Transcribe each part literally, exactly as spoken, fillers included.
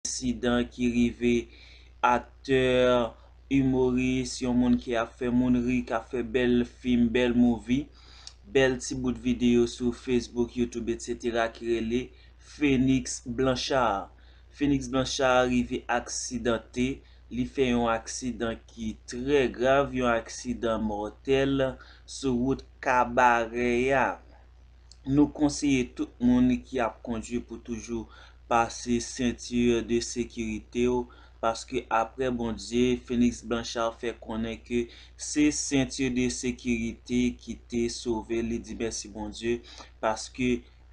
ensidan ki rive aktè, imoris, yon moun ki ap fè moun ri, k ap fè bèl fim, bèl movie, bèl ti bout videyo sou Facebook, YouTube, etsetera ki rele Phénix Blanchard. Phénix Blanchard rive aksidante, li fè yon aksidan ki trè grav, yon aksidan mòtèl sou wout Kabarè a. Nou konseye tout moun ki ap kondwi pou toujou pase senti de sekirite w, paske apre Bondye, Phénix Blanchard fè konnen ke se senti de sekirite ki te sove l. Li di mèsi Bondye, paske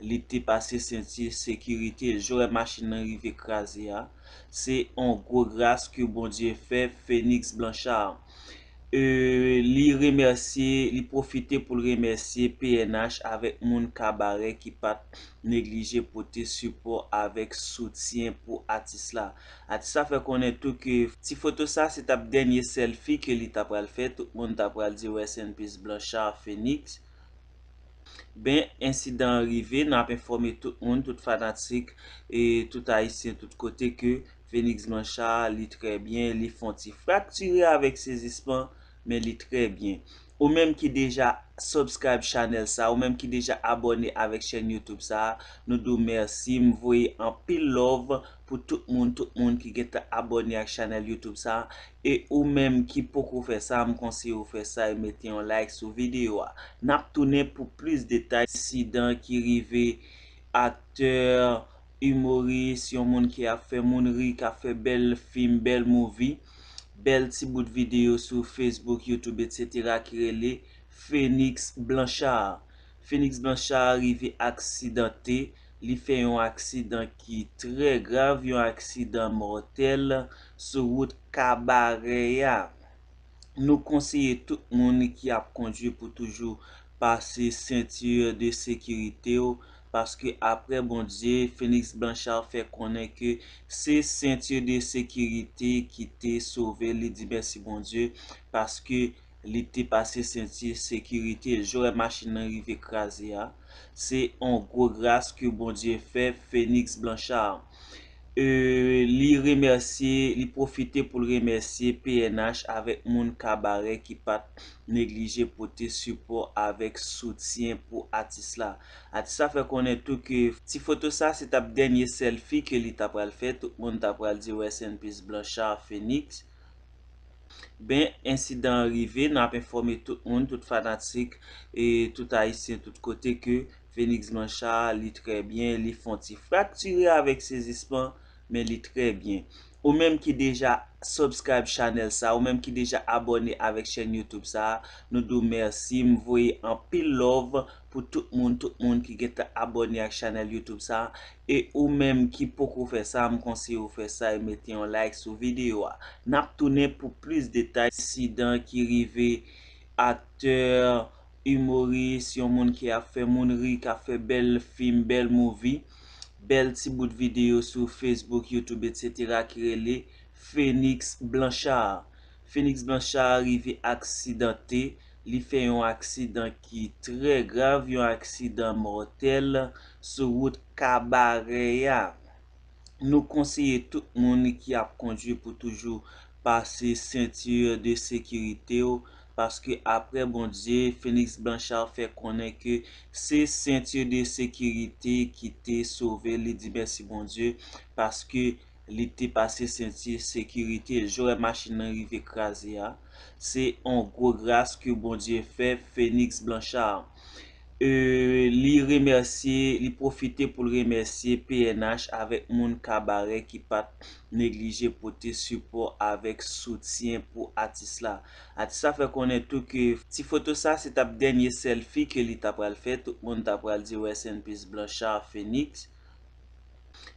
li te pase senti sekirite. Jan w wè machin nan rive kraze a, se yon gwo gras ke Bondye fè Phénix Blanchard. E, li remèsye, li pwofite pou l remèsye P N H avèk moun Kabarè ki pa t neglije pote sipò avèk soutyen pou atis la. Atis la fè konnen tou ke ti foto sa se t ap dènye sèlfi ke li ta pral fè. Tout moun ta pral di rest in peace Blanchard Phénix. Ben, ensidan an rive, n ap enfòme tout moun, tout fanatik, e tout Ayisyen, tout kote ke Phénix Blanchard, li trè byen, li fè yon ti fraktire avèk sezisman, men li trè byen. Ou menm ki deja subscribe chanèl sa, ou menm ki deja abòne avèk chèn YouTube sa, nou di w mèsi, m voye anpil love pou tout moun, tout moun ki gentan abòne ak chanèl YouTube sa, e ou menm ki poko fè sa, m konseye w fè sa e mete yon like sou videyo a. N ap tounen pou plis detay. Ensidan ki rive aktè, imoris, yon moun ki ap fè moun ri, k ap fè bèl fim, bèl movie, bèl ti bout videyo sou Facebook, YouTube, etsetera ki rele Phénix Blanchard. Phénix Blanchard rive aksidante, li fè yon aksidan ki trè grav, yon aksidan mòtèl sou wout Kabarè a. Nou konseye tout moun ki ap kondwi pou toujou pase senti de sekirite w, paske apre Bondye, Phénix Blanchard fè konnen ke se senti de sekirite ki te sove l. Li di mèsi Bondye, paske li te pase senti sekirite. Jan w wè machin nan rive kraze a, se yon gwo gras ke Bondye fè Phénix Blanchard. E, li remèsye, li pwofite pou l remèsye P N H avèk moun Kabarè ki pa t neglije pote sipò avèk soutyen pou atis la. Atis la fè konnen tou ke ti foto sa se t ap dènye sèlfi ke li ta pral fè. Tout moun ta pral di rest in peace Blanchard Phénix. Ben, ensidan an rive, n ap enfòme tout moun, tout fanatik, e tout Ayisyen, tout kote ke Phénix Blanchard, li trè byen, li fè yon ti fraktire avèk sezisman, men li trè byen. Ou menm ki deja subscribe chanèl sa, ou menm ki deja abòne avèk chèn YouTube sa, nou di w mèsi, m voye anpil love pou tout moun, tout moun ki gentan abòne ak chanèl YouTube sa, e ou menm ki poko fè sa, m konseye w fè sa e mete yon like sou videyo a. N ap tounen pou plis detay. Ensidan ki rive aktè, imoris, yon moun ki ap fè moun ri, k ap fè bèl fim, bèl movie, bèl ti bout videyo sou Facebook, YouTube, etsetera ki rele Phénix Blanchard. Phénix Blanchard rive aksidante, li fè yon aksidan ki trè grav, yon aksidan mòtèl sou wout Kabarè a. Nou konseye tout moun ki ap kondwi pou toujou pase senti de sekirite w, paske apre Bondye, Phénix Blanchard fè konnen ke se senti de sekirite ki te sove l. Li di mèsi Bondye, paske li te pase senti sekirite. Jan w wè machin nan rive kraze a, se yon gwo gras ke Bondye fè Phénix Blanchard. E, li remèsye, li pwofite pou l remèsye P N H avèk moun Kabarè ki pa t neglije pote sipò avèk soutyen pou atis la. Atis la fè konnen tou ke ti foto sa se t ap dènye sèlfi ke li ta pral fè. Tout moun ta pral di rest in peace Blanchard Phénix.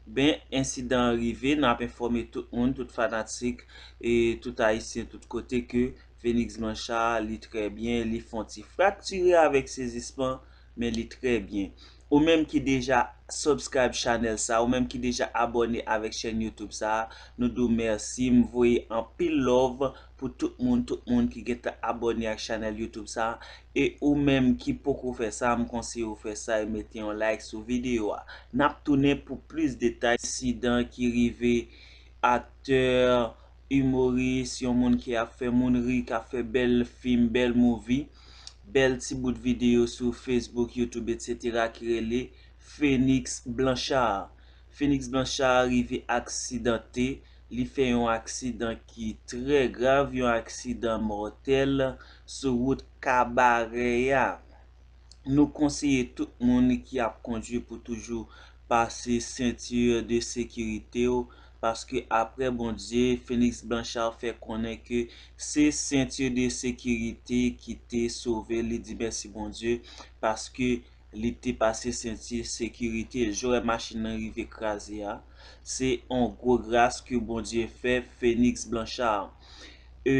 Ben, ensidan an rive, n ap enfòme tout moun, tout fanatik, e tout Ayisyen, tout kote ke Phénix Blanchard, li trè byen, li fè yon ti fraktire avèk sezisman, men li trè byen. Ou menm ki deja subscribe chanèl sa, ou menm ki deja abòne avèk chèn YouTube sa, nou di w mèsi. M voye anpil love pou tout moun, tout moun ki gentan abòne ak chanèl YouTube sa. E ou menm ki poko fè sa, m konseye w fè sa e mete yon like sou videyo a. N ap tounen pou plis detay. Ensidan ki rive aktè, imoris, yon moun ki ap fè moun ri, k ap fè bèl fim, bèl movie, bèl ti bout videyo sou Facebook, YouTube, etsetera, ki rele Phénix Blanchard. Phénix Blanchard rive aksidante, li fè yon aksidan ki trè grav, yon aksidan mòtèl sou wout Kabarè a. Nou konseye tout moun ki ap kondwi pou toujou pase senti de sekirite w, paske apre Bondye, Phénix Blanchard fè konnen ke se senti de sekirite ki te sove li. Di mèsi Bondye, paske li te pase senti sekirite. Jan w wè machin nan rive kraze a, se on gwo gras ke Bondye fè Phénix Blanchard. E,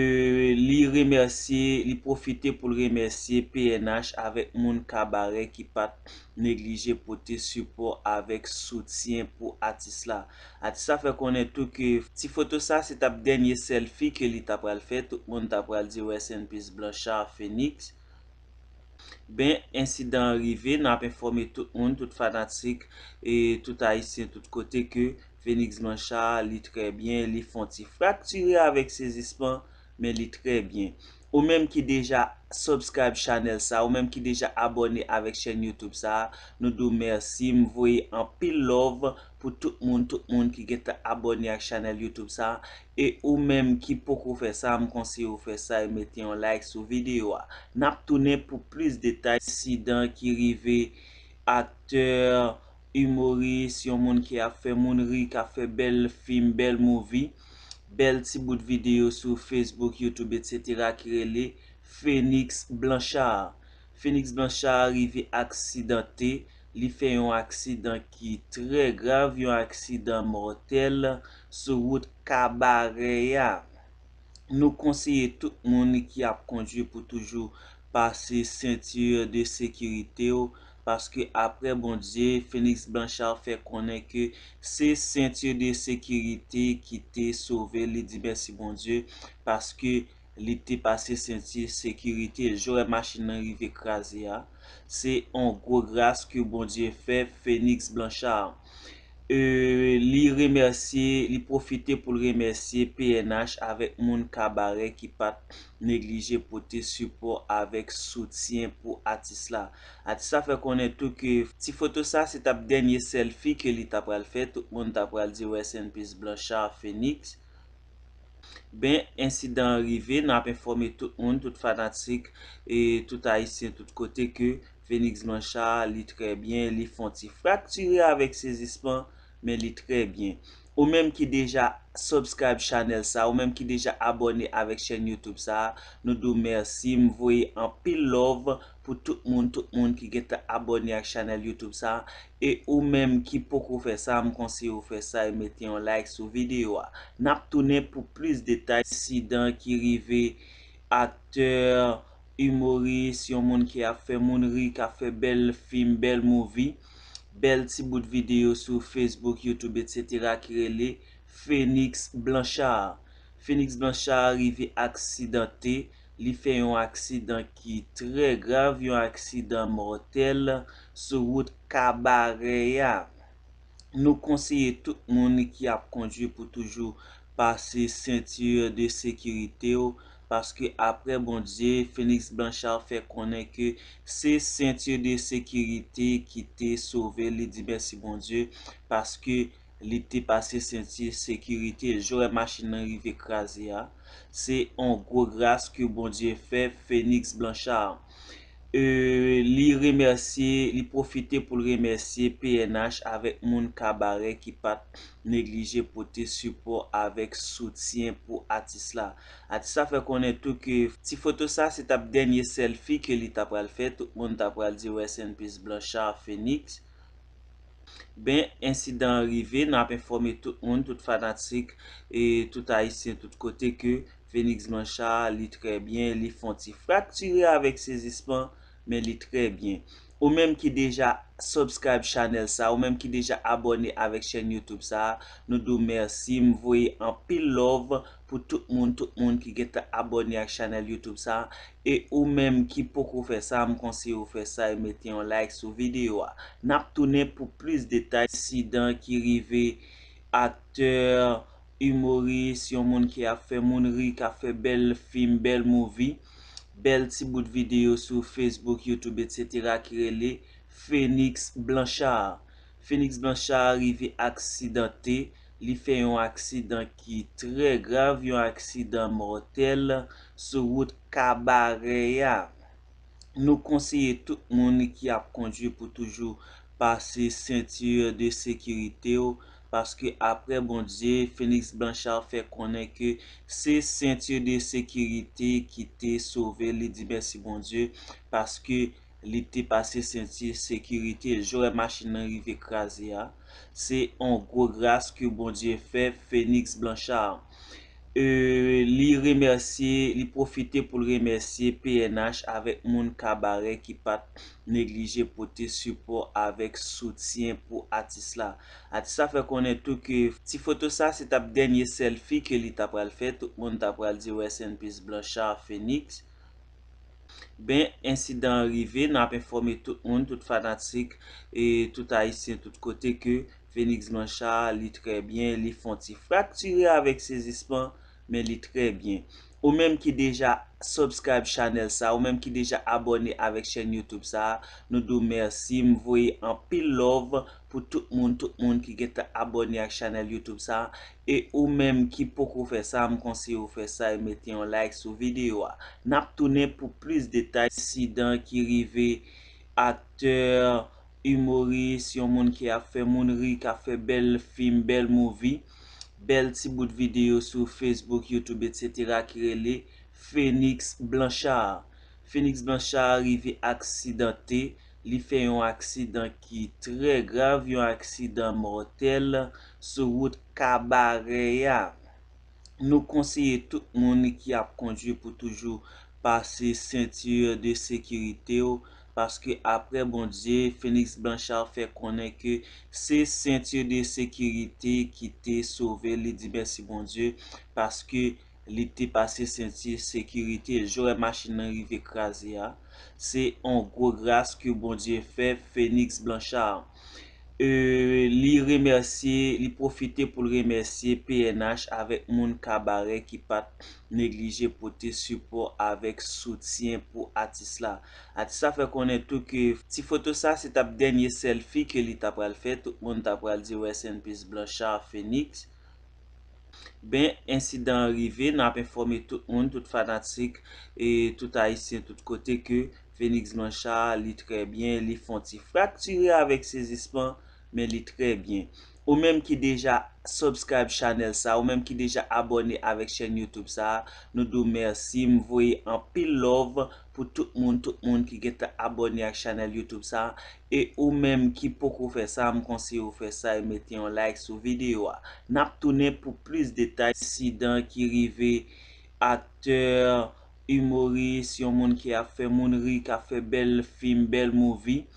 li remèsye, li pwofite pou l remèsye P N H avèk moun Kabarè ki pa t neglije pote sipò avèk soutyen pou atis la. Atis la fè konnen tou ke ti foto sa se t ap dènye selfie ke li ta pral fè, tout moun ta pral di rest in peace Blanchard Phénix. Ben, ensidan an rive, n ap enfòme tout moun, tout fanatik, e tout Ayisyen, tout kote ke Phénix Blanchard, li trè byen, li fè yon ti fraktire avèk sezisman, men li trè byen. Ou menm ki deja subscribe chanèl sa, ou menm ki deja abòne avèk chèn YouTube sa, nou di w mèsi, m voye anpil love pou tout moun, tout moun ki gentan abòne ak chanèl YouTube sa. E ou menm ki poko fè sa, m konseye w fè sa e mete yon like sou videyo a. N ap tounen pou plis detay. Ensidan ki rive aktè, imoris, yon moun ki ap fè moun ri, k ap fè bèl fim, bèl movie, bèl ti bout videyo sou Facebook, YouTube, etsetera, ki rele Phénix Blanchard. Phénix Blanchard rive aksidante, li fè yon aksidan ki trè grav, yon aksidan mòtèl sou wout Kabarè a. Nou konseye tout moun ki ap kondwi pou toujou pase senti de sekirite w, paske apre Bondye, Phénix Blanchard fè konnen ke se senti de sekirite ki te sove li. Di mèsi Bondye, paske li te pase senti sekirite. Jan w wè machin nan rive kraze a, se on gwo gras ke Bondye fè Phénix Blanchard. E, li remèsye, li pwofite pou l remèsye P N H avèk moun Kabarè ki pa t neglije pote sipò avèk soutyen pou atis la. Atis la fè konnen tou ke ti foto sa se t ap dènye selfie ke li ta pral fè, tout moun ta pral di rest in peace Blanchard Phénix. Ben, ensidan an rive, n ap enfòme tout moun, tout fanatik, e tout Ayisyen, tout kote ke Phénix Blanchard, li trè byen, li fè yon ti fraktire avèk sezisman, men li trè byen. Ou menm ki deja subscribe chanèl sa, ou menm ki deja abòne avèk chèn YouTube sa, nou di w mèsi, m voye anpil love pou tout moun, tout moun ki gentan abòne ak chanèl YouTube sa. E ou menm ki poko fè sa, m konseye w fè sa e mete yon like sou videyo a. N ap tounen pou plis detay. Ensidan ki rive aktè, imoris, yon moun ki ap fè moun ri, k ap fè bèl fim, bèl movie, bèl ti bout videyo sou Facebook, YouTube, etsetera, ki rele Phénix Blanchard. Phénix Blanchard rive aksidante, li fè yon aksidan ki trè grav, yon aksidan mòtèl sou wout Kabarè a. Nou konseye tout moun ki ap kondwi pou toujou pase senti de sekirite w, paske apre Bondye, Phénix Blanchard fè konnen ke se senti de sekirite ki te sove li. Di mèsi Bondye, paske li te pase senti sekirite. Jan w wè machin nan rive kraze a, se on gwo gras ke Bondye fè Phénix Blanchard. E, li remèsye, li pwofite pou l remèsye P N H avèk moun Kabarè ki pa t neglije pote sipò avèk soutyen pou atis la. Atis la fè konnen tou ke ti foto sa se t ap dènye selfie ke li ta pral fè, tout moun ta pral di rest in peace Blanchard Phénix. Ben, ensidan an rive, n ap enfòme tout moun, tout fanatik, e tout Ayisyen, tout kote ke Phénix Blanchard, li trè byen, li fè yon ti fraktire avèk sezisman, men li trè byen. Ou menm ki deja subscribe chanèl sa, ou menm ki deja abòne avèk chèn YouTube sa, nou di w mèsi. M voye anpil love pou tout moun, tout moun ki gentan abòne ak chanèl YouTube sa. E ou menm ki poko fè sa, m konseye w fè sa e mete yon like sou videyo a. N ap tounen pou plis detay. Ensidan ki rive aktè, imoris, yon moun ki ap fè moun ri, k ap fè bèl fim, bèl movie, bèl ti bout videyo sou Facebook, YouTube, etsetera, ki rele Phénix Blanchard. Phénix Blanchard rive aksidante, li fè yon aksidan ki trè grav, yon aksidan mòtèl sou wout Kabarè a. Nou konseye tout moun ki ap kondwi pou toujou pase ceinture de sécurité w, paske aprè Bondye, Phénix Blanchard fè konnen ke se ceinture de sécurité ki te sove l. Li di mèsi Bondye, paske li te pase senti sekirite l. Jan w wè machin nan rive kraze a, se on gwo gras ke Bondye fè Phénix Blanchard. E, li remèsye, li pwofite pou l remèsye P N H avèk moun Kabarè ki pa t neglije pote sipò avèk soutyen pou atis la. Atis la fè konnen tou ke ti foto sa se t ap dènye selfie ke li ta pral fè. Tout moun ta pral di rest in peace Blanchard Phénix. Ben, ensidan an rive, n ap enfòme tout moun, tout fanatik, e tout Ayisyen, tout kote ke Phénix Blanchard, li trè byen, li fè yon ti fraktire avèk sezisman, men li trè byen. Ou menm ki deja subscribe chanèl sa, ou menm ki deja abòne avèk chèn YouTube sa, nou di w mèsi, m voye anpil love pou tout moun, tout moun ki gentan abòne ak chanèl YouTube sa. E ou menm ki poko fè sa, m konseye w fè sa e mete yon like sou videyo a. N ap tounen pou plis detay. Ensidan ki rive aktè, imoris, yon moun ki ap fè moun ri, k ap fè bèl fim, bèl movie, bèl ti bout videyo sou Facebook, YouTube, etsetera, ki rele Phénix Blanchard. Phénix Blanchard rive aksidante, li fè yon aksidan ki trè grav, yon aksidan mòtèl sou wout Kabarè a. Nou konseye tout moun ki ap kondwi pou toujou pase ceinture de sécurité w, paske aprè Bondye, Phénix Blanchard fè konnen ke se ceinture de sécurité ki te sove l. Li di mèsi Bondye, paske li te pase senti sekirite l. Jan w wè machin nan rive kraze a, se on gwo gras ke Bondye fè Phénix Blanchard. E, li remèsye, li pwofite pou l remèsye P N H avèk moun Kabarè ki pa t neglije pote sipò avèk soutyen pou atis la. Atis la fè konnen tou ke ti foto sa se t ap dènye selfie ke li ta pral fè. Tout moun ta pral di rest in peace Blanchard Phénix. Ben, ensidan an rive, n ap enfòme tout moun, tout fanatik, e tout Ayisyen, tout kote ke Phénix Blanchard, li trè byen, li fè yon ti fraktire avèk sezisman, men li trè byen. Ou menm ki deja subscribe chanèl sa, ou menm ki deja abòne avèk chèn YouTube sa, nou di w mèsi, m voye anpil love pou tout moun, tout moun ki gentan abòne ak chanèl YouTube sa. E ou menm ki poko fè sa, m konseye w fè sa e mete yon like sou videyo a. N ap tounen pou plis detay. Ensidan ki rive aktè, imoris, yon moun ki ap fè moun ri, k ap fè bèl fim, bèl movie,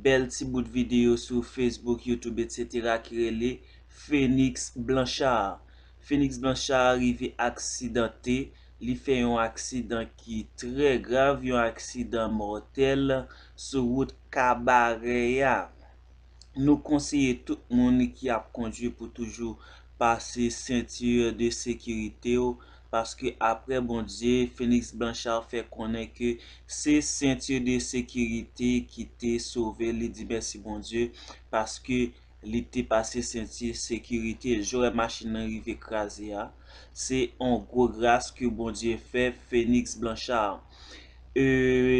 bèl ti bout videyo sou Facebook, YouTube, etsetera, ki rele Phénix Blanchard. Phénix Blanchard rive aksidante, li fè yon aksidan ki trè grav, yon aksidan mòtèl sou wout Kabarè a. Nou konseye tout moun ki ap kondwi pou toujou pase ceinture de sécurité w, paske aprè Bondye, Phénix Blanchard fè konnen ke se ceinture de sécurité ki te sove l. Li di mèsi Bondye, paske li te pase senti sekirite l. Jan w wè machin nan rive kraze a, se on gwo gras ke Bondye fè Phénix Blanchard. E,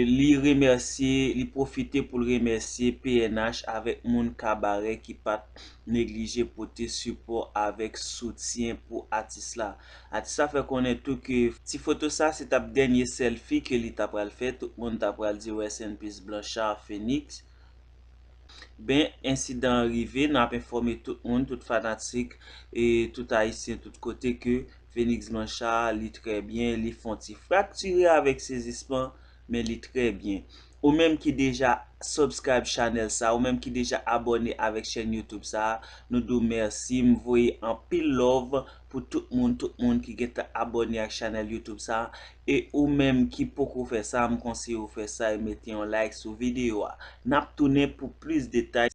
li remèsye, li pwofite pou l remèsye P N H avèk moun Kabarè ki pa t neglije pote sipò avèk soutyen pou atis la. Atis la fè konnen tou ke ti foto sa se t ap dènye selfie ke li ta pral fè. Tout moun ta pral di rest in peace Blanchard Phénix. Ben, ensidan an rive, n ap enfòme tout moun, tout fanatik, e tout Ayisyen, tout kote ke Phénix Blanchard, li trè byen, li fè yon ti fraktire avèk sezisman, men li trè byen. Ou menm ki deja subscribe chanèl sa, ou menm ki deja abòne avèk chèn YouTube sa, nou di w mèsi, m voye anpil love pou tout moun, tout moun ki gentan abòne ak chanèl YouTube sa, e ou menm ki poko fè sa, m konseye w fè sa e mete yon like sou videyo a. N ap tounen pou plis detay.